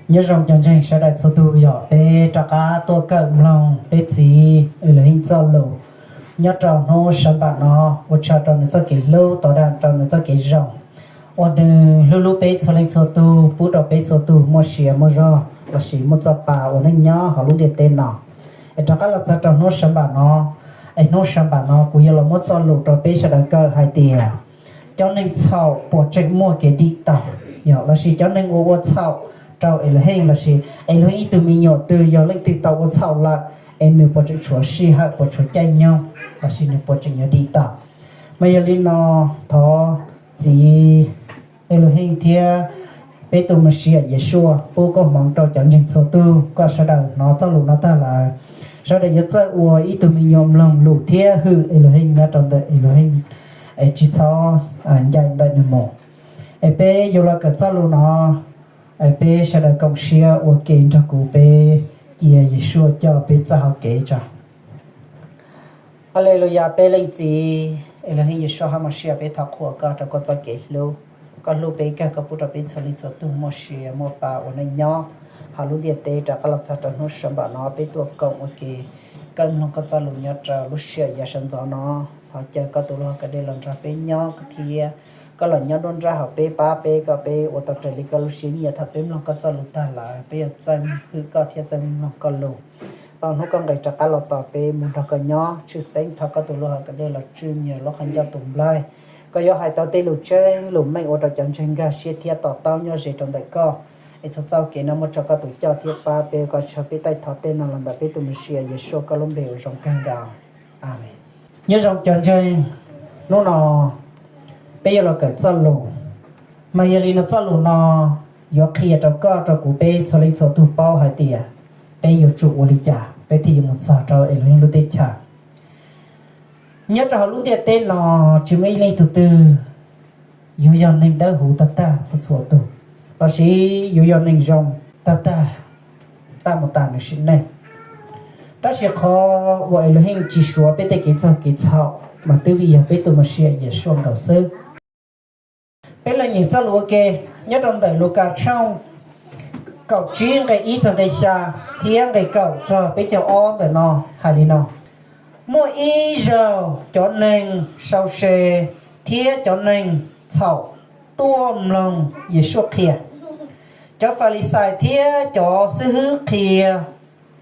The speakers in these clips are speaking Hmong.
Nyob zoo cov ntseeg sawv daws txhua tus, yog peb rov qab tuaj kawm mloog peb txiv Elohim txoj lus nyob rau hnub sawv npam no, ua tsaug rau nws txoj kev hlub, tau dag rau nws txoj kev zoo, uas nws hlub hlub peb txhua leej txhua tus, pub rau peb txhua tus muaj sia muaj zog lossis muaj txoj pa ua neej nyob hauv lub ntiaj teb no. Es rov qab los txog rau hnub sawv npam no, es hnub sawv npam no kuv yuav los muab txoj lus rau peb sawv daws kawm hais tias cov neeg txhaum puas tseem muaj kev dim tau, yog lossis cov neeg uas ua txhaum rau Elohim lossis Elohim ib tug me nyuam twg yog leej twg tau ua txhaum lawm, es nws puas tseem tshuav sij hawm, puas tshuav caij nyoog, lossis nws puas tseem yuav dim tau. Mas yog li no, thov txiv Elohim thiab peb tus Mexiyas Yeshua pub koob hmoov rau cov ntseeg txhua tus, kom sawv daws hnov txoj lus no tag lawm, sawv daws yuav txawj ua ib tug me nyuam mloog lus thiab hwm Elohim nyob rau ntawm Elohim, es tsis txhob ncaim ntawm nws mus. Es peb yuav los kawm txoj lus no, es peb sawv daws koom siab ua ke nrog kuv, peb cia Yeshua coj peb txoj hau kev tso. Haleluya, peb Leej Txiv Elohim Yeshua HaMashiach, peb thov qhuas koj rau koj txoj kev hlub, koj hlub peb kawg, koj pub rau peb txhua leej txhua tug muaj sia muaj pa ua neej nyob hauv lub ntiaj teb rov qab los txog rau hnub sawv npam no peb tuaj koom ua ke kawm mloog koj txoj lus nyob rau lub sij hawm yav sawv ntxov no. Thov caw koj tus lus kav dej los nrog peb nyob thiab koj los nyob nruab nrab hauv peb, pab peb kom peb ua tau raws li koj lub siab nyiam thaum peb mloog koj txoj lus tag lawm, peb yuav txawj hwm koj thiab txawj mloog koj lus. Thaum hnub koj nqis rov qab los tos peb mus nrog koj nyob, tshwj xeeb thov koj tus lus kav dej los tswj nyias lub qhov ncauj tus nplaig, koj yuav hais tau tej lus tseeb lus meej ua rau cov ntseeg nkag siab thiab to taub nyob ze rau ntawm koj. Es txhua txoj kev no muab tso koj tus coj thiab pab peb, kom tsaug peb taij thov tej no los ntawm peb tus Mexiyas Yeshua koj lub npe uas zoo kawg nkaus. Amees. Nyob zoo cov ntseeg, hnub no peb yuav los kawm txoj lus, mas yog li no txoj lus no yuav qhia rau koj rau kuv peb txhua leej txhua tug paub hais tias peb yuav tsum ua li cas peb thiaj yuav mus txog rau Elohim lub teb chaws. Nyob rau hauv lub ntiaj teb no tsis muaj ib leej tug twg yuav yog neeg dawb huv tag tag txhua txhua tus, lossis yuav yog neeg zoo tag tag, tag mus tas nws sim neej. Tab sis qhov uas Elohim tsis suav peb tej kev txaug kev txhaum mas twb vim yog peb tus Mexiyas Yeshua nkaus xwb. Peb los nyeem txoj lus ua ke nyob rau ntawm Lukas tshooj kaum tsib nqe ib txog nqe xya thiab nqe kaum txog peb caug ob ntawm no hais li no: Muaj ib zaug cov neeg sau se thiab cov neeg txhaum tuaj mloog Yeshua qhia. Cov Falixais thiab cov xib hwb qhia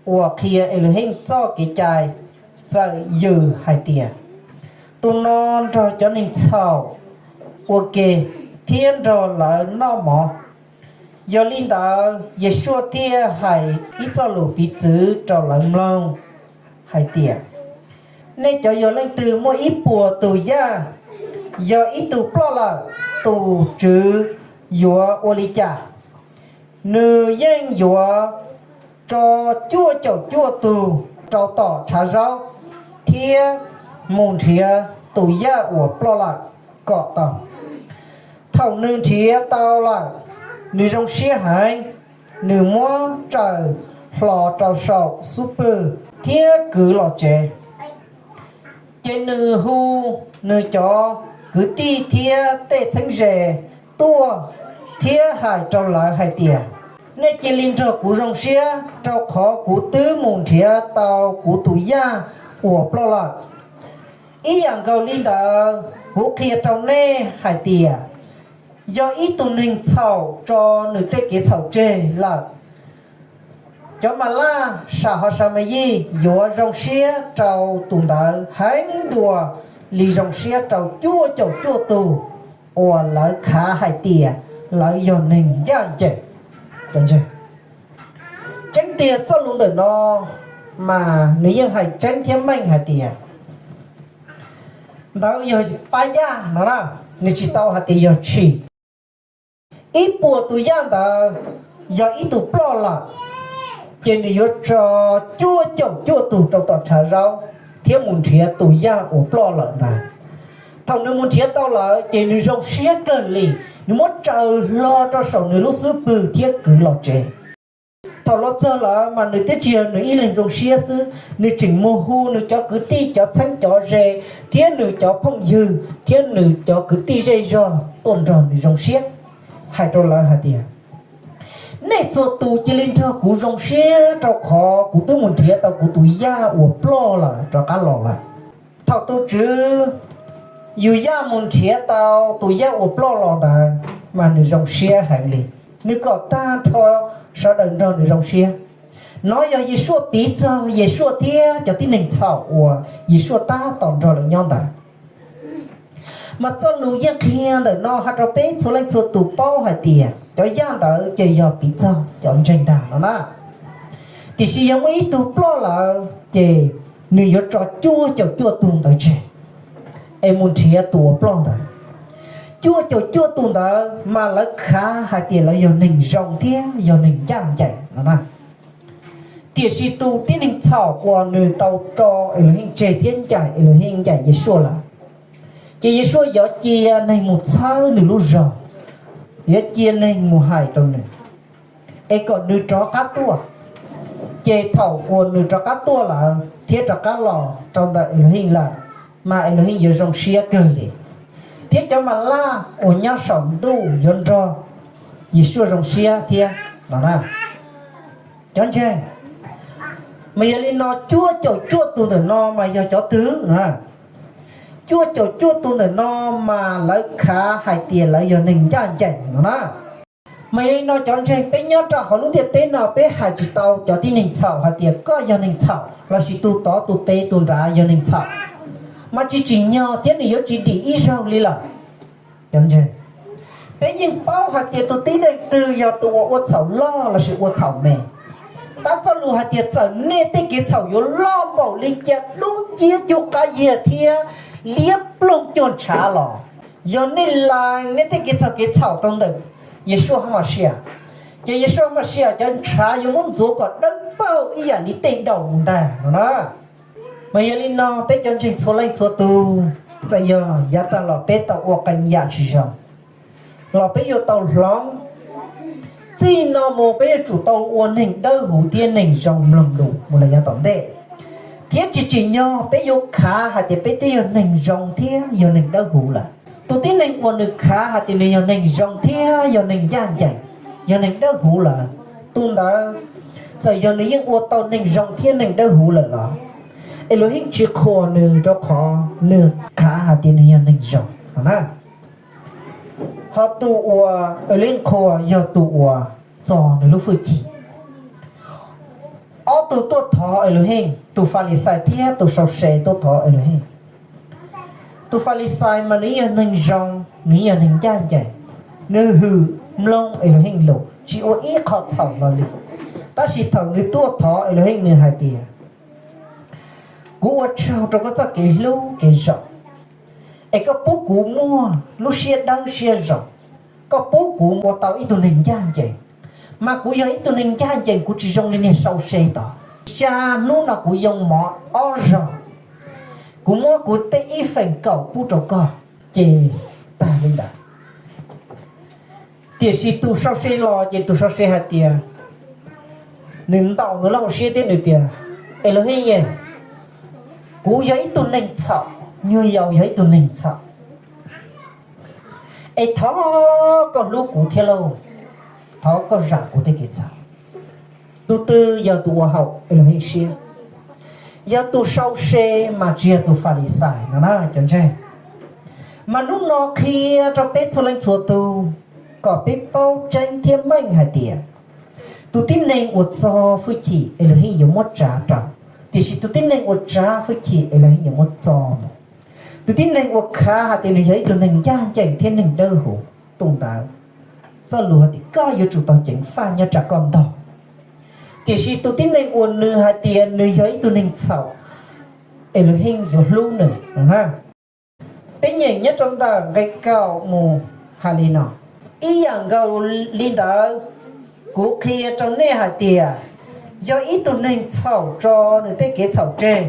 uas qhia Elohim txoj kev cai txawm yws hais tias, Tus no nrog cov neeg txhaum ua ke thiab nrog lawv noj mov. Yog li ntawd, Yeshua thiaj hais ib txoj lus piv txwv rau lawv mloog hais tias, Nej cov yog leej twg muaj ib puas tus yaj, yog ib tug ploj lawm, tus tswv yuav ua li cas? Nws yeej yuav tso cuaj caum cuaj tug rau tom tshav zaub thiab mus nrhiav tus yaj uas ploj lawm kom tau. Thaum nws nrhiav tau lawm, nws zoo siab heev, nws muab tsaws hlo rau saum xub pwg thiab kwv los tsev. Ces nws hu nws cov kwv tij thiab tej txheeb ze tuaj thiab hais rau lawv hais tias, Nej cia li nrog kuv zoo siab, rau qhov kuv twb mus nrhiav tau kuv tus yaj uas ploj lawm. Ib yam nkaus li ntawd, kuv qhia rau nej hais tias, yog ib tug neeg txhaum tso nws tej kev txhaum tseg lawm, cov Malaj sam Hos Mas Yis yuav zoo siab rau tus ntawd heev dua li zoo siab rau cuaj caum cuaj tug uas lawv khav hais tias lawv yog neeg ncaj ncees. Tseeb tiag txoj lus ntawm no mas nws yeej hais tseeb thiab meej hais tias ntawd yog pab yaj no na, nws tsis tau hais tias yog tshis. Ib puas tus yaj ntawd yog ib tug ploj lawm, ces nws yuav tso cuaj caum cuaj tug rau tom tshav zaub thiab mus nrhiav tus yaj uas ploj lawm ntawd. Thaum nws mus nrhiav tau lawm ces nws zoo siab kawg li, nws muab tsaws hlo rau saum nws lub xub pwg thiab kwv los tsev. Thaum los txog lawm mas nws twb tsis yog nws ib leeg zoo siab xwb, nws tseem mus hu nws cov kwv tij, cov txheeb cov ze, thiab nws cov phooj ywg thiab nws cov kwv tij zej zog tuaj nrog nws zoo siab, hais rau lawv hais tias, Nej txhua tus cia li nrog kuv zoo siab, rau qhov kuv twb mus nrhiav tau kuv tus yaj uas ploj lawm rov qab los lawm. Thaum tus tswv yug yaj mus nrhiav tau tus yaj uas ploj los ntawd, mas nws zoo siab heev li, nws kom tag nrho sawv daws nrog nws zoo siab. Nov yog Yesuaj piv txog Yesuaj thiab cov tib neeg txhaum uas Yesuaj tab tom nrog lawv nyob ntawd. Mas txoj lus yeej qhia ntawm no hais rau peb txhua leej txhua tus paub hais tias cov yaj ntawd ces yog piv txog cov ntseeg ntag no na. Tiam sis yog muaj ib tug ploj lawm ces nws yuav tso cuaj caum cuaj tug ntawd tseg es mus nrhiav tus uas ploj ntawd. Cuaj caum cuaj tus ntawd mas lawv khav hais tias lawv yog neeg zoo thiab yog neeg ncaj ncees no na. Tiam sis tus tib neeg txhaum uas nws tau tso Elohim tseg thiab ncaim Elohim ncaim Yesuaj lawm, ces Yesuaj yuav cia neeg mus txhawb nws lub zog, yuav cia neeg mus hais rau nws, es kom nws rov qab tuaj. Ces thaum uas nws rov qab tuaj lawm thiab rov qab los rau ntawm Elohim lawm, mas Elohim yuav zoo siab kawg li, thiab cov Malaj uas nyob saum ntuj yuav nrog Yesuaj zoo siab thiab no na. Cov ntseeg, mas yog li no cuaj caum cuaj tus ntawm no mas yog cov twg? Cuaj caum cuaj tus ntawm no mas lawv khav hais tias lawv yog neeg ncaj ncees no na. Mas yog li no cov ntseeg, peb nyob rau hauv lub ntiaj teb no peb hais tsis tau cov tib neeg txhaum hais tias koj yog neeg txhaum lossis tus tod tus pem tus nrad yog neeg txhaum, mas tsis tsim nyog thiab nws yuav tsis dim ib zaug li lawm. Cov ntseeg, peb yeej paub hais tias tus tib neeg twg yog tus uas ua txhaum loj lossis ua txhaum me. Tab txoj lus hais tias txawm nej tej kev txhaum yuav loj npaum li cas, dub nciab cuj qab yiag thiab liab ploog cuag ntshav los, yog nej lees nej tej kev txhaum kev txhaum rau ntawm Yesuaj hab Masias, ces Yesuaj hab Masias cov ntshav yuav muab ntxuav kom dawb paug ib yam li tej daus mus ntag no na. Mas yog li no peb cov ntseeg txhua leej txhua tus, txawm yog yav tag los peb tau ua qee yam tsis zoo los peb yuav tau hloov. Txij no mus peb yuav tsum tau ua neeg dawb huv thiab neeg zoo mloog lus mus lawm yav tom ntej. Thiab tsis tsim nyog peb yuav khav hais tias peb twb yog neeg zoo thiab yog neeg dawb huv lawm. Tus tib neeg uas nws khav hais tias nws yog neeg zoo thiab yog neeg ncaj ncees, yog neeg dawb huv lawm, tus ntawd txawm yog nws yeej ua tau neeg zoo thiab neeg dawb huv lawm los Elohim tsis qhuas nws rau qhov nws khav hais tias nws yog neeg zoo no na. Ho tus uas Elohim qhuas yog tus uas txo nws lub hwj chim. Ob tug tuaj thov Elohim, tus Falixais thiab tus sau se tuaj thov Elohim. Tus Falixais mas nws yog neeg zoo, nws yog neeg ncaj ncees, nws hwm mloog Elohim lus tsis ua ib qho txhaum hlo li. Tab sis thaum nws tuaj thov Elohim nws hais tias, kuv ua tsaug rau koj txoj kev hlub kev zoo, es koj pub kuv muaj lub siab dawb siab zoo, koj pub kuv ua tau ib tug neeg ncaj ncees. Mas kuv yog ib tug neeg ncaj ncees kuv tsis zoo li niag sau se tod. Xya hnub no kuv yoo mov ob zaug, kuv muab kuv tej ib feem kaum pub rau koj, ces tag li ntawd. Tiam sis tus sau se los ces tus sau se hais tias, nws ntaus nws lub hauv siab thiab nws tias, Elohim, kuv yog ib tug neeg txhaum, nyuag yaus yog ib tug neeg txhaum, es thov koj hlub kuv thiab lauj, thov koj zam kuv tej kev txhaum. Tus twg yog tus ua haum Elohim siab? Yog tus sau se mas tsis yog tus Falixais no na cov ntseeg. Mas hnub no qhia rau peb txhua leej txhua tus kom peb paub tseeb thiab meej hais tias tus tib neeg uas txo hwj chim Elohim yuav muab tsav rau, tiam sis tus tib neeg uas tsav hwj chim Elohim yuav muab txo mus. Tus tib neeg uas khav hais tias nws yog ib tug neeg ncaj ncees thiab neeg dawb huv, tus ntawd txoj lus hais tias koj yuav tsum tau ceev faj nyob rau koj ntog. Tiam sis tus tib neeg uas nws hais tias nws yog ib tug neeg txhaum, Elohim yuav hlub nws no na. Peb nyeem nyob rau ntawm nqe kaum mus hais li no, ib yam nkaus li ntawd, kuv qhia rau nej hais tias yog ib tug neeg txhaum tso nws tej kev txhaum tseg,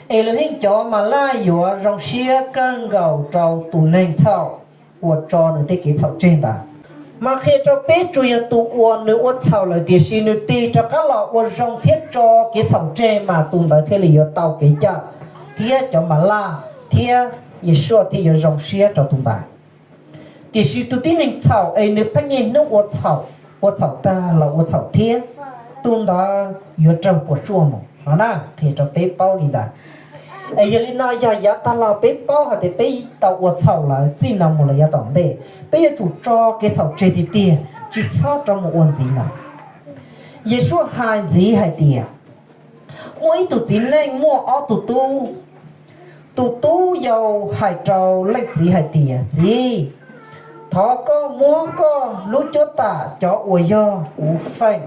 Elohim cov Malaj yuav zoo siab kawg nkaus rau tus neeg txhaum uas tso nws tej kev txhaum tseg ntawd. Mas qhia rau peb tsuas yog tus uas nws ua txhaum lawm tiam sis nws tig rov qab los ua zoo thiab tso kev txhaum tseg mas tus ntawd thiaj li yuav tau kev cawm, thiab cov Malaj thiab Yesuaj thiaj yuav zoo siab rau tus ntawd. Tiam sis tus tib neeg txhaum es nws pheej niaj hnub ua txhaum, ua txhaum tag los ua txhaum thiab, tus ntawd yuav raug puas tsuaj mus no na. Qhia rau peb paub li ntawd. Es yog li no, yog yav tag los peb paub hais tias peb tau ua txhaum lawm, txij no mus los yav tom ntej peb yuav tsum tso kev txhaum tseg tiag tiag, tsis txhob rov mus ua ntxiv lawm. Yeshua hais ntxiv hais tias, muaj ib tug txiv neej muaj ob tug tub. Tus tub yau hais rau leej txiv hais tias, txiv, thov koj muab koj lub cuab tam cov uas yog kuv feem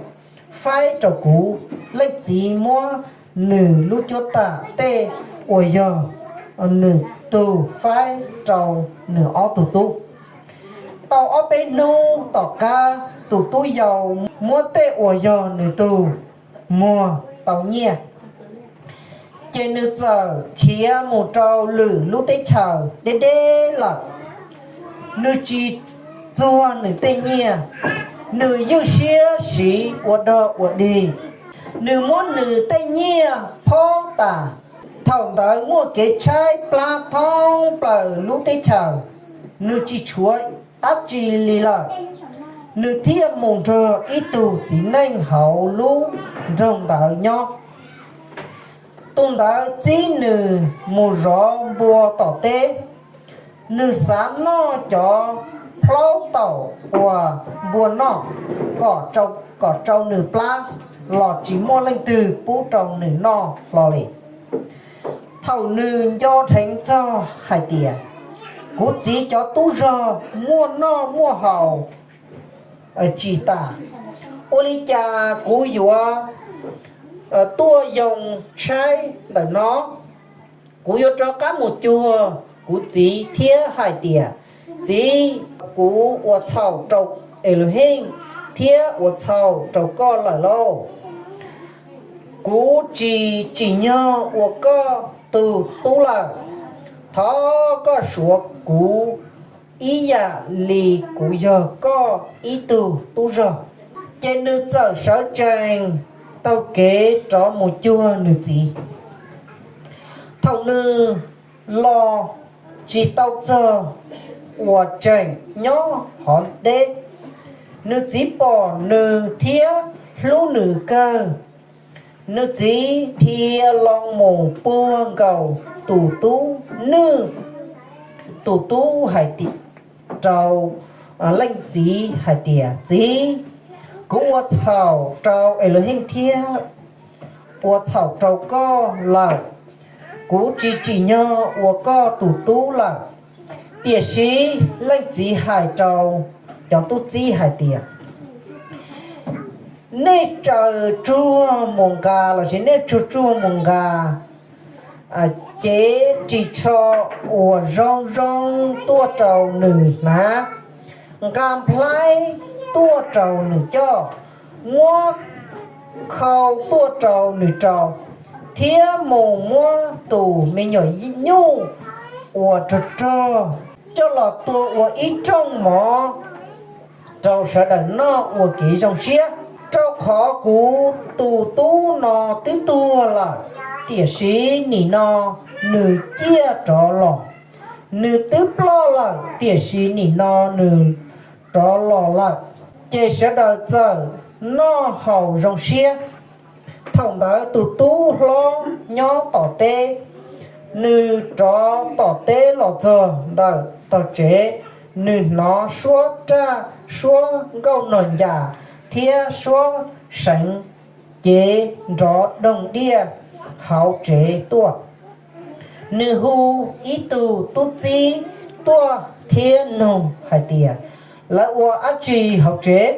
faib rau kuv. Leej txiv muab nws lub cuab tam tej uas yog nws tug faib rau nws ob tug tub. Tau ob peb hnub tom qab, tus tub yau muab tej uas yog nws tug muag tau nyiaj, ces nws txawm khiav mus rau lwm lub teb chaws deb deb lawm. Nws tsis txuag nws tej nyiaj, nws ywj siab siv ua dog ua dig. Nws muab nws tej nyiaj phob tas. Thaum ntawd muaj kev tshaib plab thoob plaws lub teb chaws, nws tsis tshuav dab tsi li lawm. Nws thiaj mus nrog ib tug txiv neej hauv lub nroog ntawd nyob. Tus ntawd txib nws mus zov npua tom teb. Nws xav noj cov plhaub taum uas npua noj kom rau nws plab, los tsis muaj leej twg pub rau nws noj hlo li. Thaum nws nco dheev txog hais tias, kuv txiv cov tub zog muaj noj muaj haus tsis tas, ua li cas kuv yuav tuaj yoo tshaib ntawm no? Kuv yuav rov qab mus cuag kuv txiv thiab hais tias, txiv, kuv ua txhaum rau Elohim thiab ua txhaum rau koj lawm lauj. Kuv tsis tsim nyog ua koj tus tub lawm. Thov koj suav kuv ib yam li kuv yog koj ib tug tub zog. Ces nws txawm sawv tsees taug kev rov mus cuag nws txiv. Thaum nws los tsis tau txog uas tseem nyob hov deb, nws txiv pom nws thiab hlub nws kawg. Nws txiv dhia loo mus puag nkaus tus tub nwj. Tus tub hais rau leej txiv hais tias, txiv, kuv ua txhaum rau Elohim thiab ua txhaum rau koj lawm. Kuv tsis tsim nyog ua koj tus tub lawm. Tiam sis leej txiv hais rau cov tub txib hais tias, nej tsaws tsuag mus nqa lossis nej tsuag tsuag mus nqa cev ris tsho uas zoo zoo tuaj rau nws hnav, nqa nplhaib tuaj rau nws coj, muab khau tuaj rau nws rau, thiab mus muab tus me nyuam nyuj uas rog rog coj los tua ua ib rooj mov rau sawv daws noj ua kev zoo siab. Rau qhov kuv tus tub no twb tuag lawm, tiam sis nim no nws ciaj rov los. Nws twb ploj lawm, tiam sis nim no nws rov los lawm. Ces sawv daws txawm noj haus zoo siab. Thaum ntawd tus tub hlob nyob tom teb, nws rov tom teb los txog ntawm tog tsev, nws hnov suab raj suab nkauj nog ncas thiab suab seev cev nrov doog diaj hauv tsev tuaj. Nws hu ib tug tub txib tuaj thiab nug hais tias, lawv ua dab tsi hauv tsev?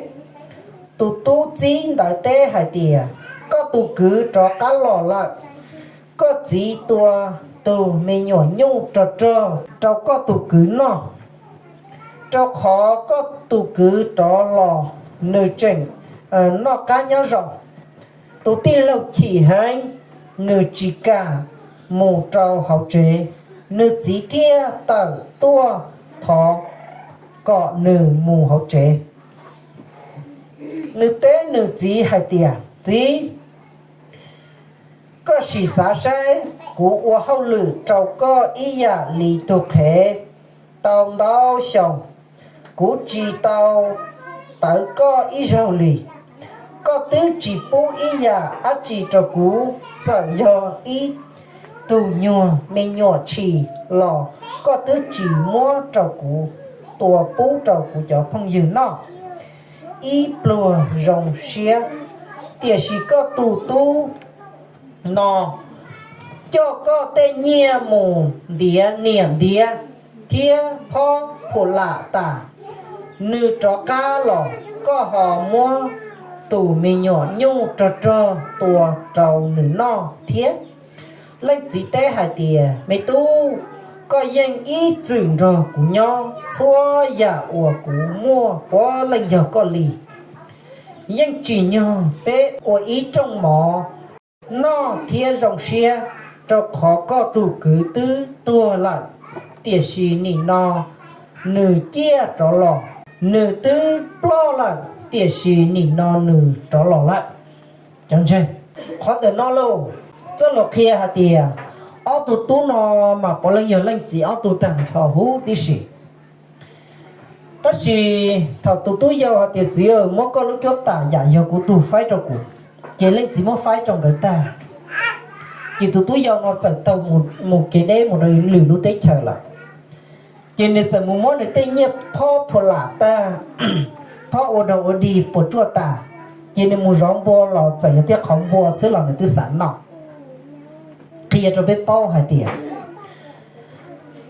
Tus tub txib ntawd teb hais tias, koj tus kwv rov qab los lawm. Koj txiv tua tus me nyuam nyuj rog rog rau koj tus kwv noj, rau qhov koj tus kwv rov los nws tseem noj qab nyob zoo. Tus tij laug chim heev, nws tsis kam mus rau hauv tsev, nws txiv thiaj tawm tuaj thov kom nws mus hauv tsev. Nws teb nws txiv hais tias, txiv, koj sim xav saib, kuv ua hauj lwm rau koj ib yam li tus qhev tau ntau xyoo, kuv tsis tau tawv koj ib zaug li. Koj twb tsis pub ib yam dab tsi rau kuv, txawm yog ib tug nyuag me nyuam tshis los koj twb tsis muab rau kuv tua pub rau kuv cov phooj ywg noj ib pluag zoo siab. Tiam sis koj tus tub no coj koj tej nyiaj mus ntiav niam ntiav thiab phob phuam lam tas, nws rov qab los koj ho muab tus me nyuam nyuj rog rog tua rau nws noj thiab. Leej txiv teb hais tias, me tub, koj yeej ib txwm nrog kuv nyob, txhua yam uas kuv muaj puav leej yog koj li. Yeej tsim nyog peb ua ib rooj mov noj thiab zoo siab, rau qhov koj tus kwv twb tuag lawm, tiam sis nim no nws ciaj rov los. Nws twb ploj lawm, tiam sis nim no nws rov los lawm. Cov ntseeg, qhov ntawm no lauj, txoj lus qhia hais tias ob tug tub no mas puav leej yog leej txiv ob tug tag nrho huv tib si. Tab sis thaum tus tub yau hais tias, txiv, muab koj lub cuab tam yam yog kuv tug faib rau kuv, ces leej txiv muab faib rau nkawd tag. Ces tus tub yau no txawm taug mus kev deb mus rau lwm lub teb chaws lawm. Ces nws txawm mus muab nws tej nyiaj phob phuam lam tag, phob ua dog ua dig puas tsuaj tas, ces nws mus zov npua los txawm yog tej qhov npua xwb los nws twb xav noj. Qhia rau peb paub hais tias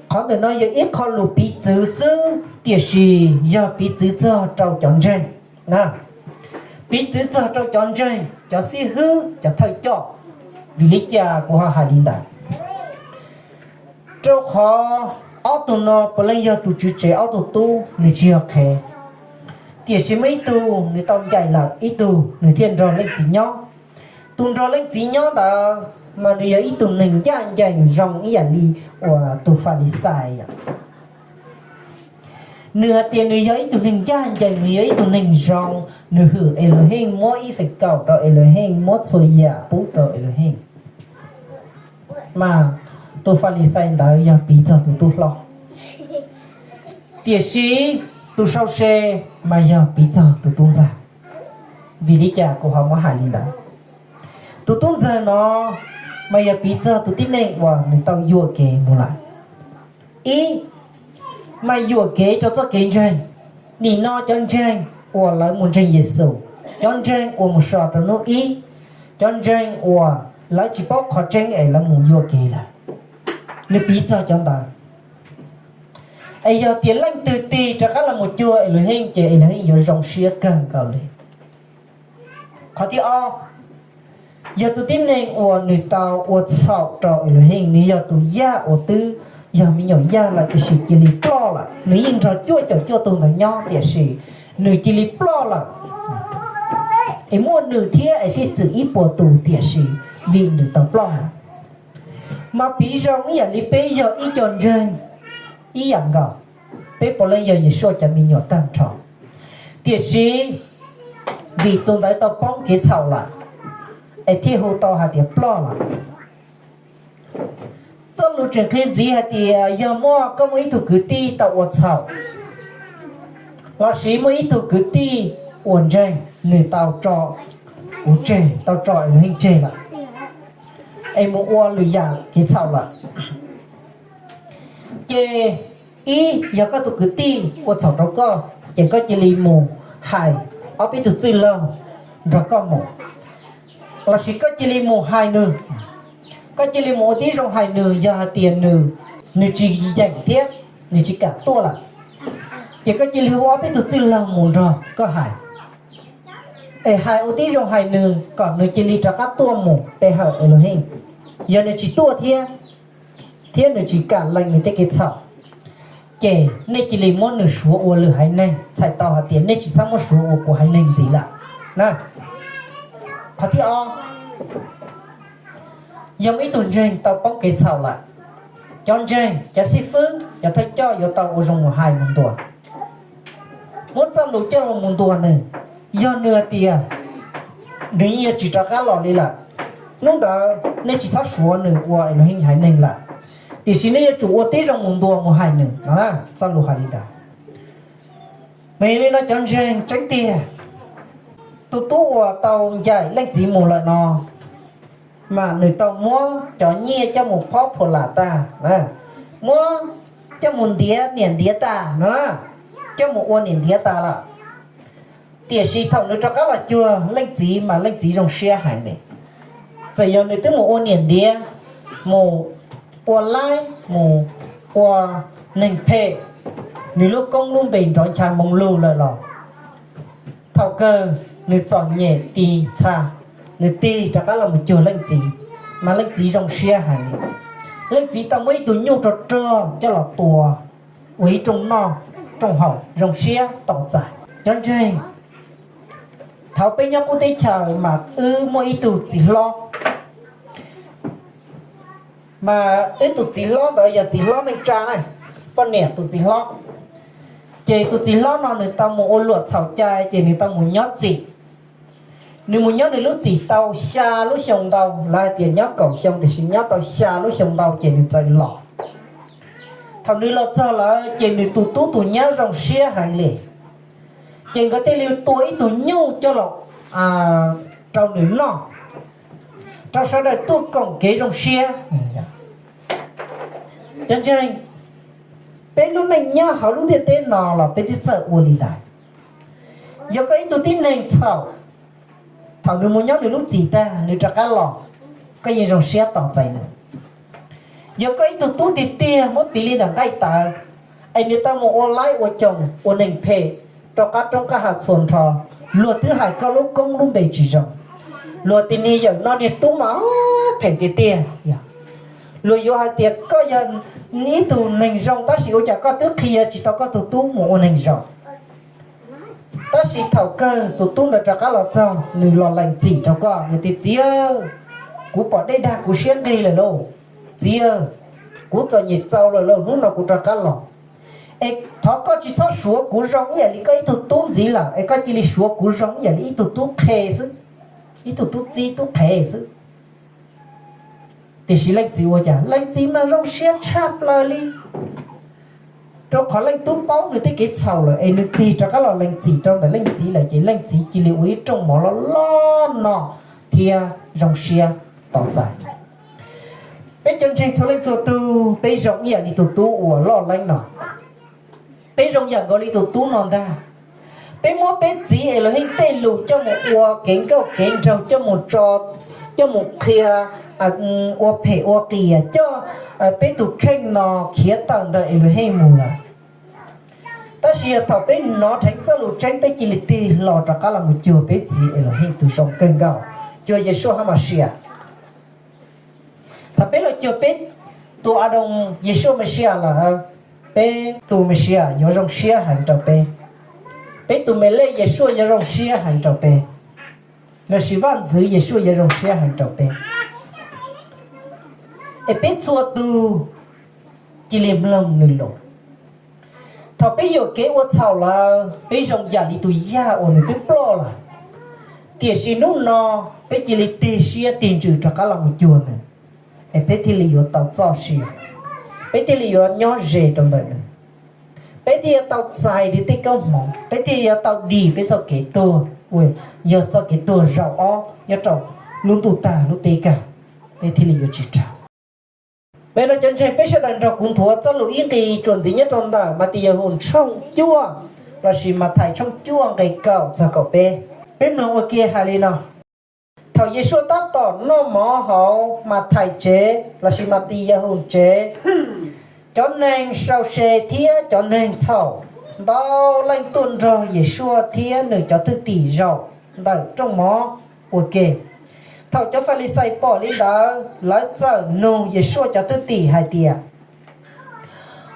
qhov ntawm no yog ib qho lus piv txwv xwb, tiam sis yog piv txwv txog rau cov ntseeg, piv txwv txog rau cov ntseeg, cov xib hwb, cov thawj coj. Vim li cas kuv ho hais li ntawd? Rau qhov ob tug no puav leej yog tus tswv tsev ob tug tub, nws tsis yog qhev. Tiam sis muaj ib tug nws tau ncaim lawm, ib tug nws thiaj nrog leej txiv nyob. Tus nrog leej txiv nyob ntawd mas nws yog ib tug neeg ncaj ncees zoo ib yam li uas tus Falixais. Nws hais tias nws yog ib tug neeg ncaj ncees, nws yog ib tug neeg zoo, nws hwm Elohim, muab ib feem kaum rau Elohim, muab txhua yam pub rau Elohim. Mas tus Falixais ntawd yog piv txog tus tub hlob, tiam sis tus sau se mas yog piv txog tus tub ntxawg. Vim li cas kuv ho muab hais li ntawd? Tus tub ntxawg no mas yog piv txog tus tib neeg uas nws tau yuam kev mus lawm. Ib, mas yuam kev rau txoj kev ntseeg. Nim no cov ntseeg uas lawv mus ntseeg Yexus, cov ntseeg uas mus so rau hnub ib, cov ntseeg uas lawv tsis paub qhov tseeb es lawv mus yuam kev lawm, nws piv txog cov ntawd. Es yog tias leej twg tig rov qab los mus cuag Elohim ces Elohim yuav zoo siab kawg nkaus li. Qhov thib ob, yog tus tib neeg uas nws tau ua txhaum rau Elohim, nws yog tus yaj uas twb yog me nyuam yaj lawm tiam sis cia li ploj lawm, nws yeej nrog cuaj caum cuaj tug ntawd nyob tiam sis nws cia li ploj lawm. Es muaj nws thiab es thiaj txwm ib puas tus tiam sis vim nws tau ploj lawm. Mas piv zoo ib yam li peb yog ib co ntseeg ib yam nkaus, peb puav leej yog Yeshua cov me nyuam tag nrho. Tiam sis vim tus ntawd tau poob kev txhaum lawm, es thiaj hu tau hais tias ploj lawm. Txoj lus tseem qhia ntxiv hais tias yog muaj, koj muaj ib tug kwv tij tau ua txhaum, lossis muaj ib tug kwv tij uas ntseeg, nws tau tso kuv tseg, tau tso Elohim tseg lawm, es mus ua lwm yam kev txhaum lawm. Ces ib, yog koj tus kwv tij ua txhaum rau koj, ces koj cia li mus hais ob peb tug txwj laug nrog koj mus, lossis koj cia li mus hais nws, koj cia li mus ua tib zoo hais nws, yog hais tias nws, nws tsis yeem thiab nws tsis kam tuaj lawm, ces koj cia li hu ob peb tug txwj laug mus nrog koj hais, es hais ua tib zoo hais nws kom nws cia li rov qab tuaj mus pe hawm Elohim. Yog nws tsis tuaj thiab, thiab nws tsis kam lees nws tej kev txhaum, ces nej cia li muab nws suav ua lwm haiv neeg, txhais tau hais tias nej tsis txhob muab suav ua kuv haiv neeg ntxiv lawm. Qhov thib ob, yog muaj ib tug ntseeg tau poob kev txhaum lawm, cov ntseeg, cov xib fwb, cov thawj coj yuav tau ua zoo mus hais mus ntuas, muab txoj lus coj los mus ntuas nws. Yog nws hais tias nws yeej yuav tsis rov qab los li lawm, hnub ntawd nej tsis txhob suav nws ua Elohim haiv neeg lawm, tiam sis nej yuav tsum ua tib zoo mus ntuas mus hais nws no na. Txoj lus hais li ntawd. Mas yog li no cov ntseeg tseeb tiag, tus tub uas tau ncaim leej txiv mus lawm no, mas nws tau muab cov nyiaj coj mus phob phuam lam tag, muab coj mus ntiav niam ntiav tas no, coj mus ua niam ntiav tas lawm. Tiam sis thaum nws rov qab los cuag leej txiv mas leej txiv zoo siab heev li. Txawm yog nws twb mus ua niam ntiav, mus ua laib, mus ua neeg phem, nws lub koob lub npe nrov ncha moo lug lawm los, thaum kawg nws txom nyem tig txha, nws tig rov qab los mus cuag leej txiv, mas leej txiv zoo siab heev. Leej txiv tau muab ib tug nyuj rog rog coj los tua ua ib rooj noj rooj haus zoo siab tos txais. Cov ntseeg, thaum peb nyob qub teb chaws mas wb muaj ib tug txiv hlob, mas wb tus txiv hlob ntawd yog txiv hlob neej tsa na, poj niam tus txiv hlob. Ces tus txiv hlob no nws tau mus ua luam txhaum cai ces nws tau mus nyob txim. Nws mus nyob nws lub txim tau xya lub xyoo ntau, lawv hais tias nyob kaum xyoo tiam sis nyob tau xya lub xyoo ntau ces nws txawm los. Thaum nws los txog lawm ces nws tus tub tus nyab zoo siab heev li, ces nkawd thiaj li tua ib tug nyuj coj los rau nws noj, rau sawv daws tuaj koom kev zoo siab. Cov ntseeg, peb lub neej nyob hauv lub ntiaj teb no los peb twb txawj ua li ntawd. Yog koj ib tug tib neeg txhaum, thaum nws mus nyob nws lub txim tag nws rov qab los, koj yeej zoo siab tos txais nws. Yog koj ib tug tub tiag tiag muab piv li ntawm nqaij tawv, es nws tau mus ua laib ua coos ua neeg phem rau qab roob qab hav txhua nrho, luag twb hais koj lub koob lub npe tsis zoo, luag tias niag yawm no niag tub mas phem tiag tiag. Luag yuav hais tias koj yog ib tug neeg zoo tab sis ua cas koj twb qhia tsis tau koj tus tub mus ua neeg zoo. Tab sis thaum kawg tus tub ntawd rov qab los txog nws los lees txim rau koj, nws tias txiv, kuv pom dej dag kuv siab nqig lawm lauj, txiv, kuv txom nyem txaus lawm lauj, hnub no kuv rov qab los. Es thov koj tsis txhob suav kuv zoo ib yam li koj ib tug tub ntxiv lawm, es koj cia li suav kuv zoo ib yam li ib tug tub qhe xwb, ib tug tub txib tub qhe xwb. Tiam sis leej txiv ua cas? Leej txiv mas zoo siab tshaj plaws li, rau qhov leej tub paub nws tej kev txhaum lawm es nws tig rov qab los lees txim rau ntawm leej txiv lawm ces leej txiv cia li ua ib rooj mov loj loj no thiab zoo siab tos txais. Peb cov ntseeg txhua leej txhua tug, peb zoo ib yam li tus tub uas loj leeb no. Peb zoo yam nkaus li tus tub no ntag. Peb muab peb txiv Elohim tej lus coj mus ua kev nkauj kev nraug, coj mus tso, coj mus qhia, ua phem ua qias, coj peb tus kheej no khiav tawm ntawm Elohim mus lawm. Tab sis yog thaum peb hnov dheev txoj lus tseeb peb cia li tig hlo rov qab los mus cuag peb txiv Elohim tus zoo kawg nkaus, cuag Yeshua Hamasias. Thaum peb los cuag peb tus Adoos Yeshua Mesias lawm, peb tus Mesias yuav zoo siab heev rau peb. Peb tus Melej Yeshua yuav zoo siab heev rau peb, lossis Vaj Ntxwv Yeshua yuav zoo siab heev rau peb. Es peb txhua tus cia li mloog nws lus. Thaum peb yuam kev ua txhaum lawm, peb zoo yam li tus yaj uas nws twb ploj lawm. Tiam sis hnub no peb cia li tig siab tig ntsws rov qab los mus cuag nws, es peb thiaj li yuav tau txoj sia, peb thiaj li yuav nyob ze rau ntawm nws, peb thiaj yuav tau txais nws tej koob hmoov, peb thiaj yuav tau dim peb txoj kev tuag, uas yog txoj kev tuag zaum ob nyob rau lub ntuj tag lub teb kawg, peb thiaj li yuav tsis raug. Peb no cov ntseeg, peb sawv daws nrog kuv nthuav txoj lus ib nqis tsuas ntxiv nyob rau ntawm Mathayahus tshooj cuaj lossis Mathais tshooj cuaj nqe kaum txog kaum peb. Peb mloog ua ke hais li no: Thaum Yeshua tab tom noj mov hauv Mathais tsev lossis Mathayahus tsev, cov neeg sau se thiab cov neeg txhaum ntau leej tuaj nrog Yeshua thiab nws cov thwj tim zaum ntawm rooj mov ua ke. Thaum cov Falixais pom li ntawd, lawv txawm nug Yeshua cov thwj tim hais tias: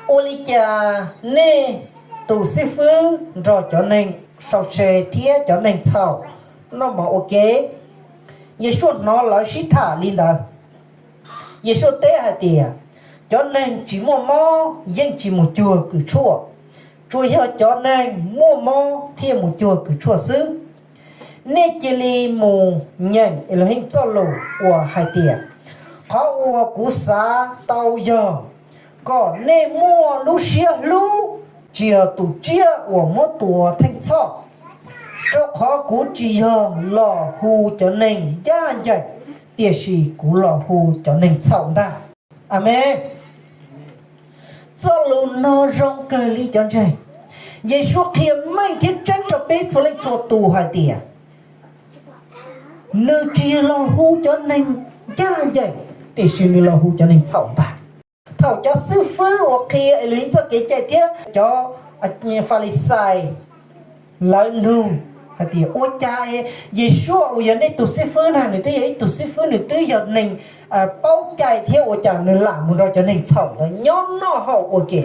Ua li cas nej tus xib fwb nrog cov neeg sau se thiab cov neeg txhaum noj mov ua ke? Yeshua hnov lawv sib tham li ntawd, Yeshua teb hais tias: Cov neeg tsis muaj mob yeej tsis mus cuag kws tshuaj, tsuas yog cov neeg muaj mob thiaj mus cuag kws tshuaj xwb. Nej cia li mus nyeem Elohim txoj lus uas hais tias: Qhov uas kuv xav tau yog kom nej muaj lub siab hlub tsis yog tus tsiaj uas muab tua theej txhoj, rau qhov kuv tsis yog los hu cov neeg ncaj ncees, tiam sis kuv los hu cov neeg txhaum ntag. Amees. Txoj lus no zoo kawg li cov ntseeg. Yeshua qhia meej thiab tseeb rau peb txhua leej txhua tus hais tias nws tsis los hu cov neeg ncaj ncees, tiam sis nws los hu cov neeg txhaum ntag. Thaum cov xib fwb uas qhia Elohim txoj kev cai thiab cov Falixais lawv nug hais tias, ua cas Yeshua uas yog nej tus xib fwb na, nws twb yog ib tug xib fwb, nws twb yog neeg paub cai thiab, ua cas nws lam mus nrog cov neeg txhaum ntawd nyob noj haus ua ke?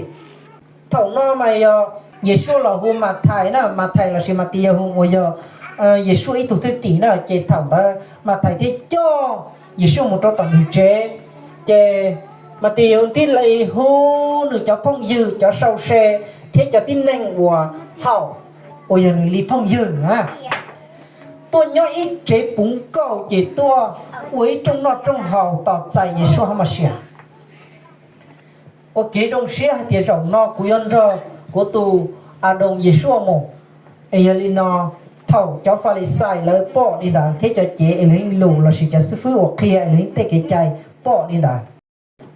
Thaum no mas yog Yeshua los hu Mathais na, Mathais lossis Matiyahu uas yog Yeshua ib tug thwj tim na, ces thaum ntawd Mathais thiaj coj Yeshua mus rau tom nws tsev, ces Matiyahu thiaj li hu nws cov phooj ywg, cov sau se thiab cov tib neeg uas txhaum uas yog nws li phooj ywg na, tuaj nyob ib tsev puv nkaus ces tuaj ua ib rooj noj rooj haus tos txais Yeshua hab Masias. Ua kev zoo siab hais tias zaum no kuv yuav nrog kuv tus Adoos Yeshua mus. Es yog li no, thaum cov Falixais lawv pom li ntawd thiab cov cev Elohim lus lossis cov xib fwb uas qhia Elohim tej kev cai pom li ntawd,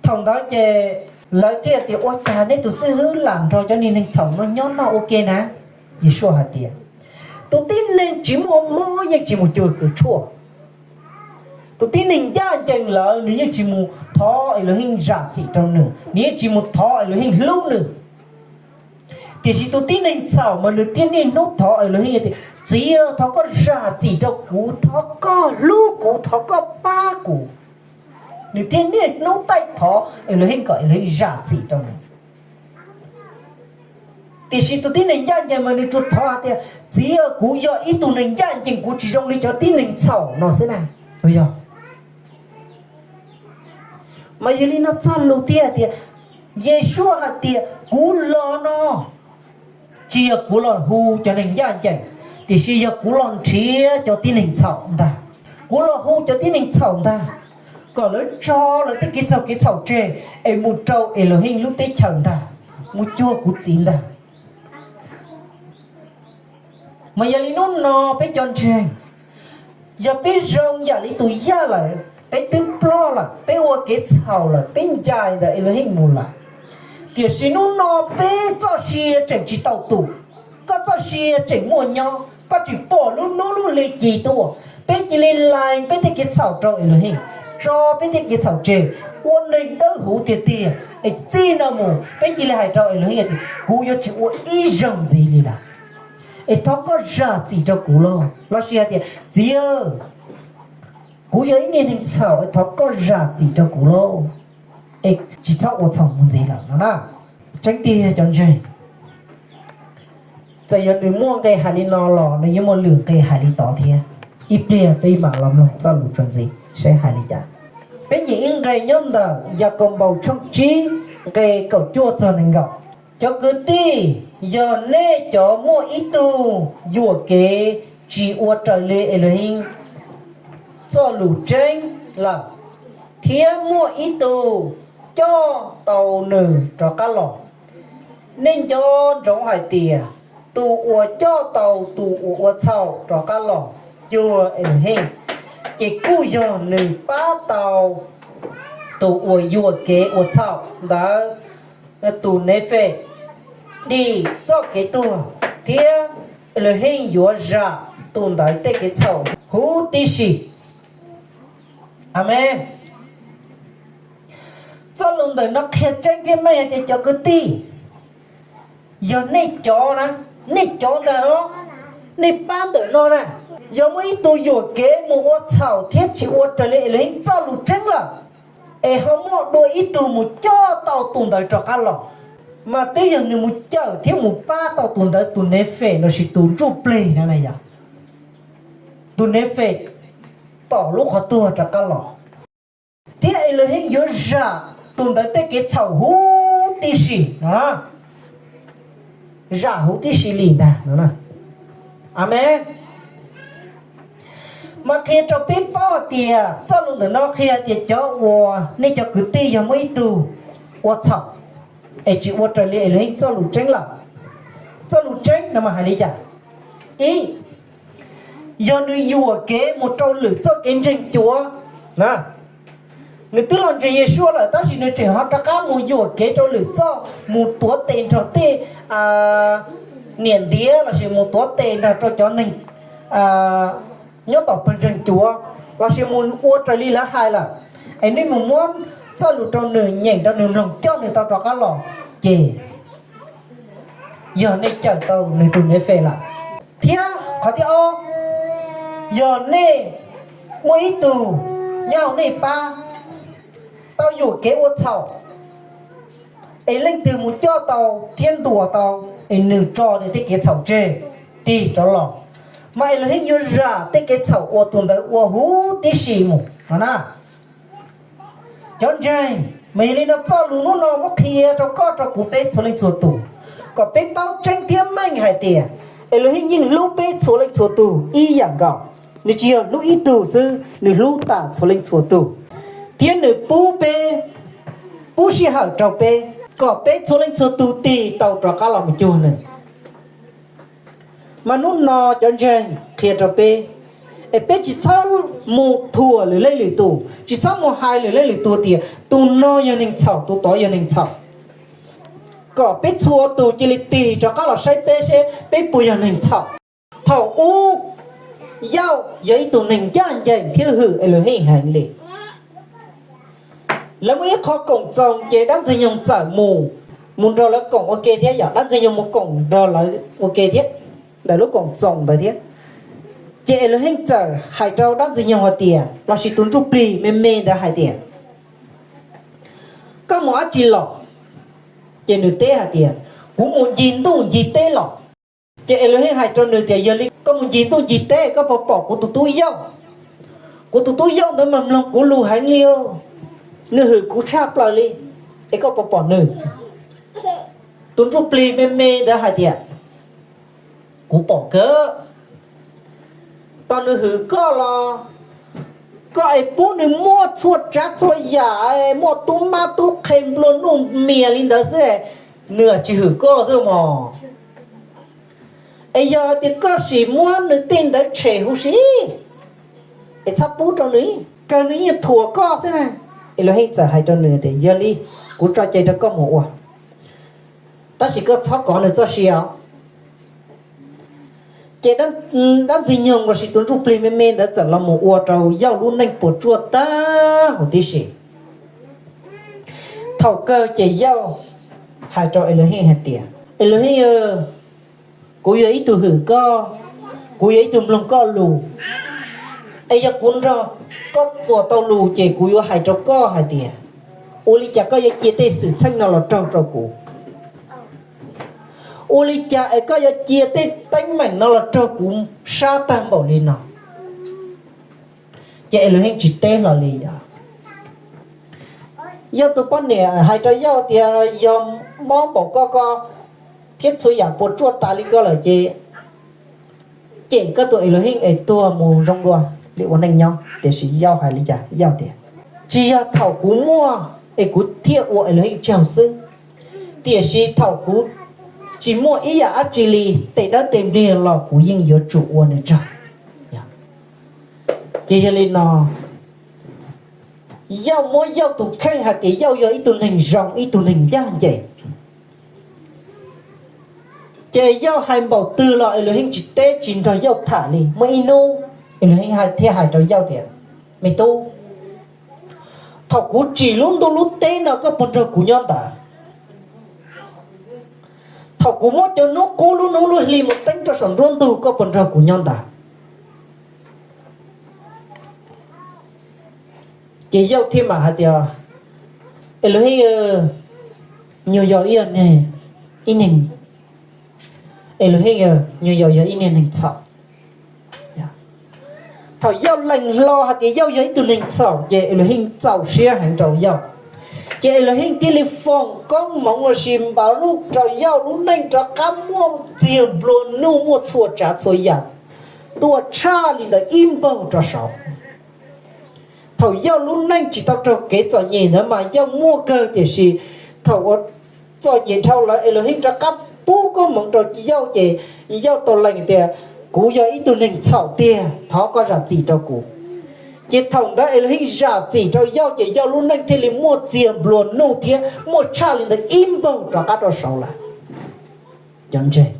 thaum ntawd ces lawv thiaj tias, ua cas nej tus xib fwb lam nrog cov niag neeg txhaum no nyob noj ua ke na? Yeshua hais tias, tus tib neeg tsis muaj mob yeej tsis mus cuag kws tshuaj. Tus tib neeg ncaj ncees lawm nws yeej tsis mus thov Elohim zam txim rau nws, nws yeej tsis mus thov Elohim hlub nws. Tiam sis tus tib neeg txhaum mas nws thiaj niaj hnub thov Elohim tias, txiv, thov koj zam txim rau kuv, thov koj hlub kuv, thov koj pab kuv. Nws thiaj niaj hnub taij thov Elohim kom Elohim zam txim rau nws. Tiam sis tus tib neeg ncaj ncees mas nws tsuas thov hais tias, txiv, kuv yog ib tug neeg ncaj ncees, kuv tsis zoo li cov tib neeg txhaum no xwb na. Yog, mas yog li no txog lus thiaj hais tias, Yeshua hais tias kuv los no tsis yog kuv los hu cov neeg ncaj ncees, tiam sis yog kuv los nrhiav cov tib neeg txhaum ntag. Kuv los hu cov tib neeg txhaum ntag, kom lawv tso lawv tej kev txhaum kev txhaum tseg es mus rau Elohim lub teb chaws ntag, mus cuag kuv txiv ntag. Mas yog li hnub no peb cov ntseeg, yog peb zoo yam li tus yaj lawm, peb twb ploj lawm, peb ua kev txhaum lawm, peb ncaim ntawm Elohim mus lawm, tiam sis hnub no peb txoj sia tseem tsis tau tu, koj txoj sia tseem muaj nyob, koj tsis pom lub hnub lub hli ci tuaj, peb cia li lees peb tej kev txhaum rau Elohim, tso peb tej kev txhaum tseg, ua neeg dawb huv tiag tiag, es txij no mus peb cia li hais rau Elohim tias, kuv yuav tsis ua ib zaug ntxiv li lawm, es thov koj zam txim rau kuv lauj. Lossis hais tias, txiv, kuv yog ib niag neeg txhaum, es thov koj zam txim rau kuv lauj, es tsis txhob ua txhaum mus ntxiv lawm no na. Tseeb tiag cov ntseeg, txawm yog nws muaj nqe hais li no los nws yeej muaj lwm nqe hais li tod thiab. Ib pliag peb mam los mloog txoj lus txuas ntxiv saib hais li cas. Peb nyeem ib nqe nyob ntawm Yakaunpaus tshooj tsib nqe kaum cuaj txog nees nkaum. Cov kwv tij, yog nej cov muaj ib tug yuam kev tsis ua raws li Elohim txoj lus tseeb lawm, thiab muaj ib tug coj tau nws rov qab los, nej nco ntsoov hais tias tus uas coj tau tus uas ua txhaum rov qab los cuag Elohim, ces kuj yog nws pab tau tus uas yuam kev ua txhaum ntawd, tus Nefes, dim txoj kev tuag, thiab Elohim yuav zam tus ntawd tej kev txhaum huv tib si. Amees. Txoj lus ntawm no qhia tseeb thiab meej hais tias cov kwv tij, yog nej cov na, nej cov ntawm no, nej pab ntawm no na, yog muaj ib tug yuam kev mus ua txhaum thiab tsis ua raws li Elohim txoj lus tseeb lawm, es ho muaj dua ib tug mus coj tau tus ntawd rov qab los, mas twb yog nws mus cawm thiab mus pab tau tus ntawd tus Nefes lossis tus ntsuj plig no na yog tus Nefes tom lub qhov tuag rov qab los, thiab Elohim yuav zam tus ntawd tej kev txhaum huv tib si no, zam huv tib si li ntag no. Amees. Mas qhia rau peb paub hais tias txoj lus ntawm no qhia tias cov uas nej cov kwv tij yog muaj ib tug ua txhaum es tsis ua raws li Elohim txoj lus tseeb lawm, Tseeb no mas hais li cas? Ib, yog nws yuam kev mus rau lwm txoj kev ntseeg cuav na. Nws twb los ntseeg Yeshua lawm tab sis nws tseem ho rov qab mus yuam kev rau lwm txoj, mus tuav tes nrog tej niam ntiav lossis mus tuav tes nrog rau cov neeg nyob tom pawg ntseeg cuav, lossis mus ua raws li lawv hais lawm, es nej mus muab txoj lus rau nws, nyeem rau nws mloog coj nws tau rov qab los, ces yog nej cawm tau nws tus nefe lawm. Thiab qhov thib ob, yog nej muaj ib tug nyob hauv nej pab tau yuam kev ua txhaum, es leej twg mus coj tau thiab ntuas tau, es nws tso nws tej kev txhaum tseg tig rov los, mas Elohim yuav zam tej kev txhaum uas tus ntawd ua huv tib si mus no na. Cov ntseeg, mas yog li no txoj lus hnub no muab qhia rau koj rau kuv peb txhua leej txhua tus, kom peb paub tseeb thiab meej hais tias Elohim yeej hlub peb txhua leej txhua tus ib yam nkaus. Nws tsis yog hlub ib tug xwb, nws hlub tas txhua leej txhua tus, thiab nws pub peb, pub sij hawm rau peb, kom peb txhua leej txhua tus tig tau rov qab los mus cuag nws. Mas hnub no cov ntseeg qhia rau peb, es peb tsis txhob mus thuam lwm leej lwm tus, tsis txhob mus hais lwm leej lwm tus tias tus no yog neeg txhaum, tus tod yog neeg txhaum, kom peb txhua tus cia li tig rov qab los saib peb seb peb puas yog neeg txhaum. Thaum ub, Yauj yog ib tug neeg ncaj ncees thiab hwm Elohim heev li. Lawv muaj ib qho koom txoos ces dab ntxwg nyoog txawm mus, mus nrog lawv koom ua ke thiab, yog dab ntxwg nyoog mus koom nrog lawv ua ke thiab, ntawm lub koom txoos ntawd thiab. Ces Elohim txawm hais rau dab ntxwg nyoog hais tias, lossis tus ntsuj plig me me ntawd hais tias, koj mus dab tsi los? Ces nws teb hais tias, kuv mus ncig ntuj ncig teb los. Ces Elohim hais rau nws tias, yog li koj mus ncig ntuj ncig teb koj puas pom kuv tus tub Yauj? Kuv tus tub Yauj ntawd mas mloog kuv lus heev li, nws hwm kuv tshaj plaws li, es koj puas pom nws? Tus ntsuj plig me me ntawd hais tias, kuv pom kawg. Tos nws hwm koj los, koj es pub nws muaj txhua tsav txhua yam, muaj tub mab tub qhe nplua nuj mias li ntawd xwb, nws tsis hwm koj xwb mog. Es yog tias koj sim muab nws tej ntawd tshem huv si, es txhob pub rau nws, kawg nws yeej thuam koj xwb na. Elohim txawm hais rau nws tias, yog li, kuv tso cai rau koj mus ua, tab sis koj txhob kov nws txoj sia os. Ces dab ntxwg nyoog lossis tus ntsuj plig me me ntawd txawm los mus ua rau Yauj lub neej puas tsuaj tag huv tib si. Thaum kawg ces Yauj hais rau Elohim hais tias, Elohim, kuv yog ib tug hwm koj, kuv yog ib tug mloog koj lus, es yog kuv nrog koj txuas tau lus ces kuv yuav hais rau koj hais tias, ua li cas koj yuav cia tej xwm txheej no los raug rau kuv? Ua li cas es koj yuav cia tej teeb meem no los raug kuv sab tag npaum li no? Ces Elohim tsis teb hlo li os. Yauj tus poj niam hais rau Yauj tias, yog mob npaum koj ko thiab txhua yam puas tsuaj tas li ko lawm ces cem koj tus Elohim es tuag mus zoo dua li ua neej nyob. Tiam sis Yauj hais li cas? Yauj tias, tsis yog thaum kuv muaj es kuv thiaj ua Elohim tsaug xwb, tiam sis thaum kuv tsis muaj ib yam dab tsi li, tes dawb tes npliag los kuv yeej yuav tsum ua nws tsaug. Ces yog li no, Yauj muab Yauj tus kheej hais tias Yauj yog ib tug neeg zoo, ib tug neeg ncaj ncees. Ces Yauj hais npaum twg los Elohim tsis teb tsis nrog Yauj tham li. Muaj ib hnub Elohim thiaj hais rau Yauj tias, me tub, thaum kuv tsim lub ntuj lub teb no koj puas nrog kuv nyob ntawd? Thaum kuv muab cov hnub qub lub hnub lub hli mus teeb rau saum nruab ntug koj puas nrog kuv nyob ntawd? Ces Yauj thiaj mam hais tias, Elohim, nyuag yog ib, ib neeg, Elohim, nyuag yog ib niag neeg txhaum. Thaum Yauj lees hlo hais tias Yauj yog ib tug neeg txhaum ces Elohim txaus siab heev rau Yauj. Ces Elohim thiaj li foom koob hmoov lossis npav lub rau Yauj lub neej rov qab muaj txiag nplua nuj, muaj txhua tsav txhua yam tuaj tshaj li ntawd ib npaug rau saud. Thaum Yauj lub neej tsis tau raug kev txom nyem ntawd mas Yauj muaj kawg, tiam sis thaum uas txom nyem dhau lawm Elohim rov qab pub koob hmoov rau Yauj ces Yauj tau lees tias, kuv yog ib tug neeg txhaum tiag, thov koj zam txim rau kuv. Ces thaum ntawd Elohim zam txim rau Yauj ces Yauj lub neej thiaj li muaj txiag nplua nuj thiab muaj tshaj li ntawd ib npaug rov qab rau saud lawm. Cov ntseeg,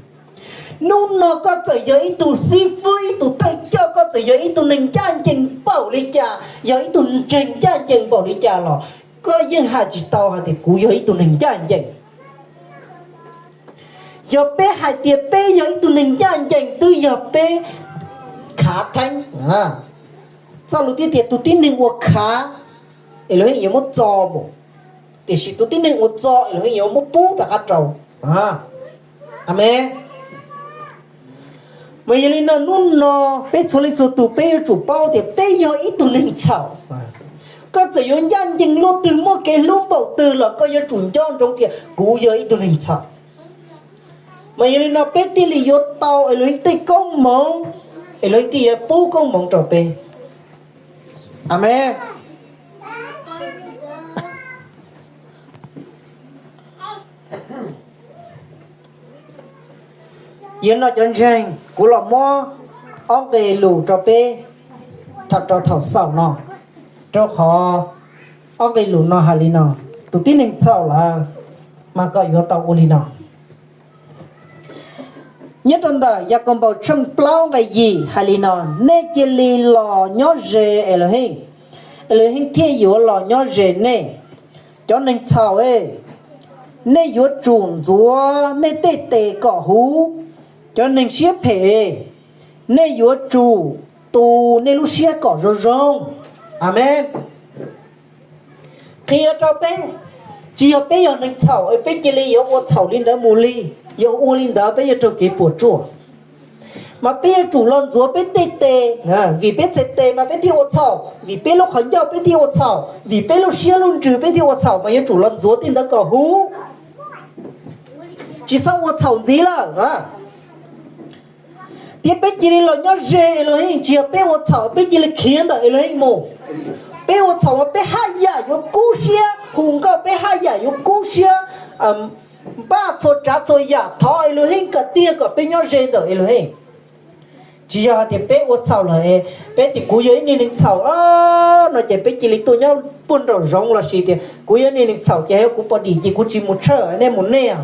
hnub no koj txawm yog ib tug xib fwb, ib tug thawj coj, koj txawm yog ib tug neeg ncaj ncees npaum li cas, yog ib tug ntseeg ncaj ncees npaum li cas los koj yeej hais tsis tau hais tias kuv yog ib tug neeg ncaj ncees. Yog peb hais tias peb yog ib tug neeg ncaj ncees twb yog peb khav theeb. Txoj lus thiaj tias tus tib neeg uas khav, Elohim yuav muab txo mus, tiam sis tus tib neeg uas txo, Elohim yuav muab pub rov qab rau. Amees. Mas yog li no hnub no peb txhua leej txhua tus peb yuav tsum paub tias peb yog ib tug neeg txhaum. Koj txawm yuav ncaj ncees luaj twg, muaj kev hlub npaum twg los koj yuav tsum nco ntsoov tias kuv yog ib tug neeg txhaum. Mas yog li no peb thiaj li yuav tau Elohim tej koob hmoov, Elohim thiaj yuav pub koob hmoov rau peb. Amees. Yog no cov ntseeg, kuv los muab ob nqe lus rau peb tham rau thaum xaus no, rau qhov ob nqe lus no hais li no, tus tib neeg txhaum lawm mas koj yuav tau ua li no. Nyob rau ntawm Yakaunpaus tshooj plaub nqe yim hais li no, nej cia li los nyob ze Elohim, Elohim thiaj yuav los nyob ze nej. Cov neeg txhaum, nej yuav tsum ntxuav nej tej tes kom huv. Cov neeg siab phem, nej yuav tsum tu nej lub siab kom zoo zoo. Amees. Qhia rau peb, tsis yog peb yog neeg txhaum peb cia li yuav ua txhaum li ntawd mus li, yog ua li ntawd peb yuav raug kev puas tsuaj. Mas peb yuav tsum los ntxuav peb tej tes, vim peb txhais tes mas peb thiaj ua txhaum, vim peb lub qhov ncauj peb thiaj ua txhaum, vim peb lub siab lub ntsws peb thiaj ua txhaum, mas yuav tsum los ntxuav tej ntawd kom huv, tsis txhob ua txhaum ntxiv lawm. Thiab peb cia li los nyob ze Elohim, tsis yog peb ua txhaum peb cia li khiav ntawm Elohim mus. Peb ua txhaum mas peb haj yam yuav kub siab, hu nkauj peb haj yam yuav kub siab, npaj txhua tsav txhua yam thov Elohim kom tiag kom peb nyob ze ntawm Elohim. Tsis yog hais tias peb ua txhaum lawm, peb tias kuv yog ib niag neeg txhaum no ces peb cia li tuaj nyob puag nraum zoov lossis tias kuv yog ib niag neeg txhaum ces yog kuv pom dim ces kuv tsis mus tshawj nej mus nej.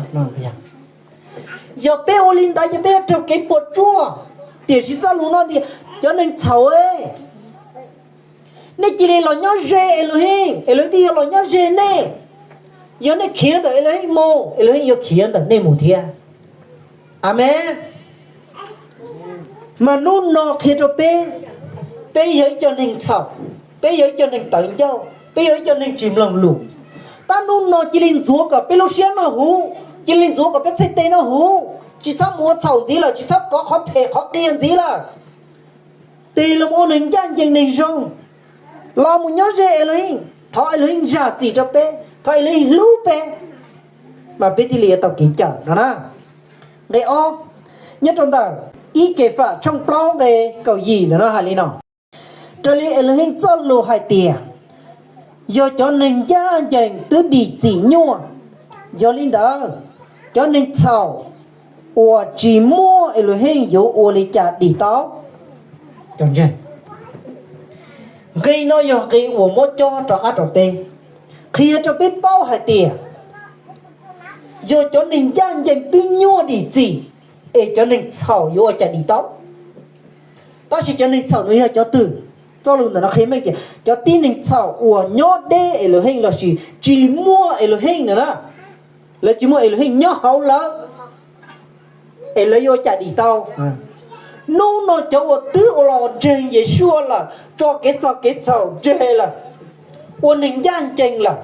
Yog peb ua li ntawd ces peb yuav raug kev puas tsuaj. Tiam sis txoj lus no tias cov neeg txhaum, nej cia li los nyob ze Elohim, Elohim thiaj yuav los nyob ze nej. Yog nej khiav ntawm Elohim mus, Elohim yuav khiav ntawm nej mus thiab. Amees. Mas hnub no qhia rau peb, peb yog ib co neeg txhaum, peb yog ib co neeg tawv ncauj, peb yog ib co neeg tsis mloog lus. Tab hnub no cia li ntxuav kom peb lub siab noj huv, cia li ntxuav kom peb txhais tes noj huv, tsis txhob mus ua txhaum ntxiv lawm, tsis txhob kov qhov phem qhov qias ntxiv lawm. Tig los ua neeg ncaj ncees neeg zoo, los mus nyob ze Elohim, thov Elohim zam txim rau peb, thov Elohim hlub peb, mas peb thiaj li yuav tau kev cawm no na. Nqe ob, nyob rau ntawm ib Kefas tshooj plaub nqe kaum yim ntawm no hais li no: Raws li Elohim txoj lus hais tias, yog cov neeg ncaj ncees twb dim txim nyuaj, yog li ntawd, cov neeg txhaum uas tsis muaj Elohim yuav ua li cas dim tau? Nqe no yog nqe uas muab cob rov qab rau peb, qhia rau peb paub hais tias, yog cov neeg ncaj ncees twb nyuaj dim txim, es cov neeg txhaum yuav ua cas dim tau? Tab sis cov neeg txhaum no yog cov twg? Txoj lus ntawm no qhia meej tias cov tib neeg txhaum uas nyob deb Elohim lossis tsis muaj Elohim no na, lawv tsis muaj Elohim nyob hauv lawv, es lawv yuav ua cas dim tau? Hnub no cov uas twb ua los ntseeg Yeshua lawm, tso kev txog kev txhaum tseg lawm, ua neeg ncaj ncees lawm,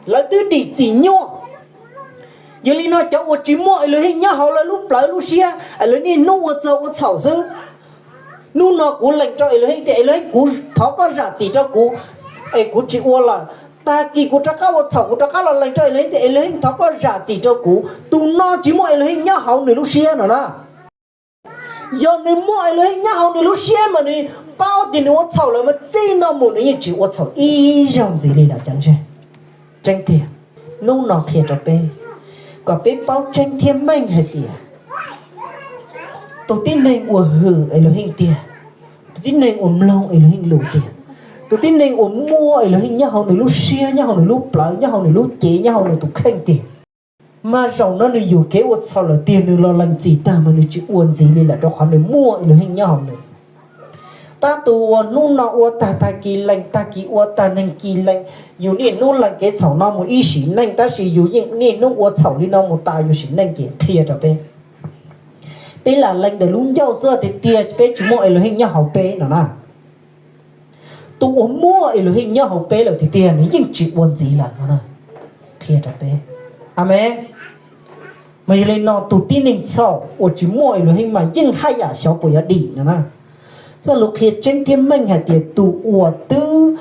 lawv twb dim txim nyuaj. Yog li no cov uas tsis muaj Elohim nyob hauv lawv lub plawv lub siab, lawv niaj hnub ua txog ua txhaum xwb. Hnub no kuv lees rau Elohim tias Elohim, kuv thov koj zam txim rau kuv, es kuv tsis ua lawm. Tag kis kuv rov qab ua txhaum kuv rov qab los lees rau Elohim tias Elohim thov koj zam txim rau kuv. Tus no tsis muaj Elohim nyob hauv nws lub siab no na. Yog nws muaj Elohim nyob hauv nws lub siab mas nws paub tias nws ua txhaum lawm mas txij no mus nws yeej tsis ua txhaum ib zaug ntxiv li lawm cov ntseeg. Tseeb tiag, hnub no qhia rau peb, kom peb paub tseeb thiab meej hais tias tus tib neeg uas hwm Elohim tiag, tus tib neeg uas mloog Elohim lus tiag, tus tib neeg uas muaj Elohim nyob hauv nws lub siab, nyob hauv nws lub plawv, nyob hauv nws lub cev, nyob hauv nws tus kheej tiag, mas zaum no nws yuam kev ua txhaum lawm tiag, nws los lees txim tag mas nws tsis ua ntxiv li lawm rau qhov nws muaj Elohim nyob hauv nws. Tab tus uas hnub no ua tag tag kis lees, tag kis ua tag neeg kis lees, yus niaj hnub lees kev txhaum no mus ib sim neej, tab sis yus yeej niaj hnub ua txhaum li no mus tas yus sim neej ces qhia rau peb, peb lam lees ntawm lub ncauj xwb tiag tiag, peb tsis muaj Elohim nyob hauv peb no na. Tus uas muaj Elohim nyob hauv peb lawm tiag tiag nws yeej tsis ua ntxiv lawm no. Qhia rau peb. Amees. Mas yog li no tus tib neeg txhaum uas tsis muaj Elohim mas yeej haj yam xyov puas yuav dim no na. Txoj lus qhia tseeb thiab meej hais tias tus uas twb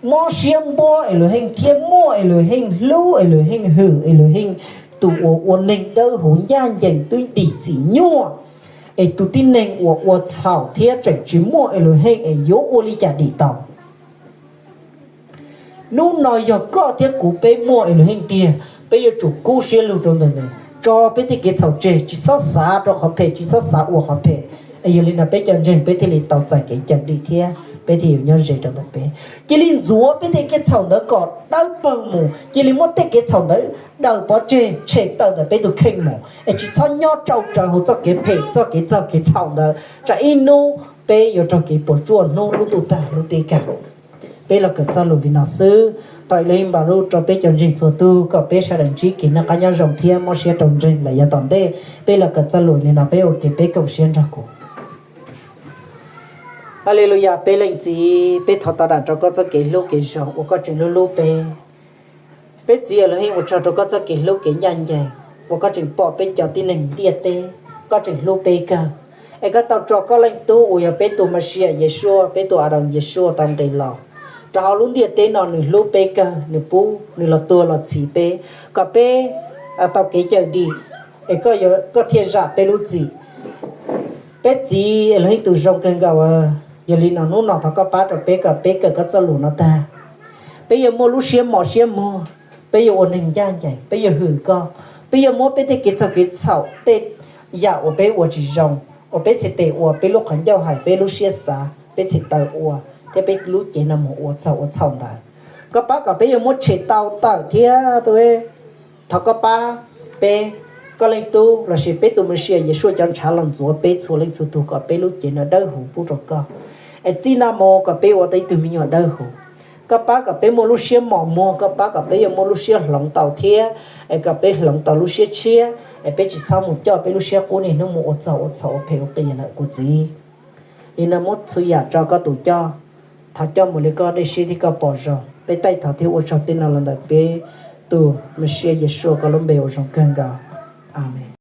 mob siab npuab Elohim thiab muaj Elohim, hlub Elohim, hwm Elohim, tus uas ua neeg dawb huv ncaj ncees twb dim txim nyuaj, es tus tib neeg uas ua txhaum thiab tseem tsis muaj Elohim es yuav ua li cas dim tau? Hnub no yog koj thiab kuv peb muaj Elohim tiag, peb yuav tsum kub siab lug rau ntawm nws, tso peb tej kev txhaum tseg, tsis txhob xav rau qhov phem, tsis txhob xav ua qhov phem. Es yog li no peb cov ntseeg peb thiaj li tau txais kev cawm dim thiab peb thiaj yuav nyob ze rau ntawm peb. Cia li ntxuav peb tej kev txhaum ntawd kom dawb paug mus, cia li muab tej kev txhaum ntawd daws pov tseg, tshem tawm ntawm peb tus kheej mus, es tsis txhob nyob tsau tsawv hauv txoj kev phem, txoj kev txhaug kev txhaum ntawd, tsam ib hnub peb yuav raug kev puas tsuaj hnub lub ntuj tag lub teb kawg. Peb los kawm txoj lus li no xwb. Thov Elohim npaj lub rau peb cov ntseeg txhua tus kom peb sawv daws ntsib kev noj qab nyob zoo thiab mob siab rau ntseeg lawm yav tom ntej. Peb los kawm txoj lus li no, peb ua ke peb koom siab nrog kuv. Haleluyas, peb Leej Txiv, peb thov tau dam rau koj txoj kev hlub kev zoo uas koj tseem hlub hlub peb. Peb Txiv Elohim, ua tsaug rau koj txoj kev hlub kev ncaj ncees uas koj tseem pom peb cov tib neeg ntiaj teb, koj tseem hlub peb kawg. Es koj tau tso koj Leej Tub uas yog peb tus Mexiyas Yeshua, peb tus Adaus Yeshua tau nqis los rau hauv lub ntiaj teb no, nws hlub peb kawg, nws pub nws los tuag los txhiv peb, kom peb tau kev cawm dim, es koj thiaj zam peb lub txim. Peb Txiv Elohim tus zoo kawg nkaus, yog li no hnub no thov koj pab rau peb kom peb kawm koj txoj lus no tag, peb yuav muaj lub siab mos siab muag, peb yuav ua neeg ncaj ncees, peb yuav hwm koj, peb yuav muab peb tej kev txhaug kev txhaum, tej yam uas peb ua tsis zoo, uas peb txhais tes ua, peb lub qhov ncauj hais, peb lub siab xav, peb txhais taw ua, thiab peb lub cev no mus ua txhaum ua txhaum ntawd. Koj pab kom peb yuav muab tshem tau tawm thiab peb thov koj pab peb, koj Leej Tub lossis peb tus Mexiyas Yeshua cov ntshav los ntxuav peb txhua leej txhua tus kom peb lub cev no dawb huv pub rau koj, es txij no mus kom peb ua tau ib tug me nyuam dawb huv. Koj pab kom peb muaj lub siab mos muag, koj pab kom peb yuav muaj lub siab hloov tau thiab, es kom peb hloov tau lub siab tshiab, es peb tsis txhob mus coj peb lub siab qub niaj hnub mus ua txhaum ua txhaum ua phem ua qias lawm kuv Txiv. Li no muab txhua yam tso koj tus coj, thov coj mus li koj dej siab thiab koj pom zoo. Peb taij thov thiab ua tsaug tej no los ntawm peb tus Mexiyas Yeshua koj lub npe uas zoo kawg nkaus. Amees.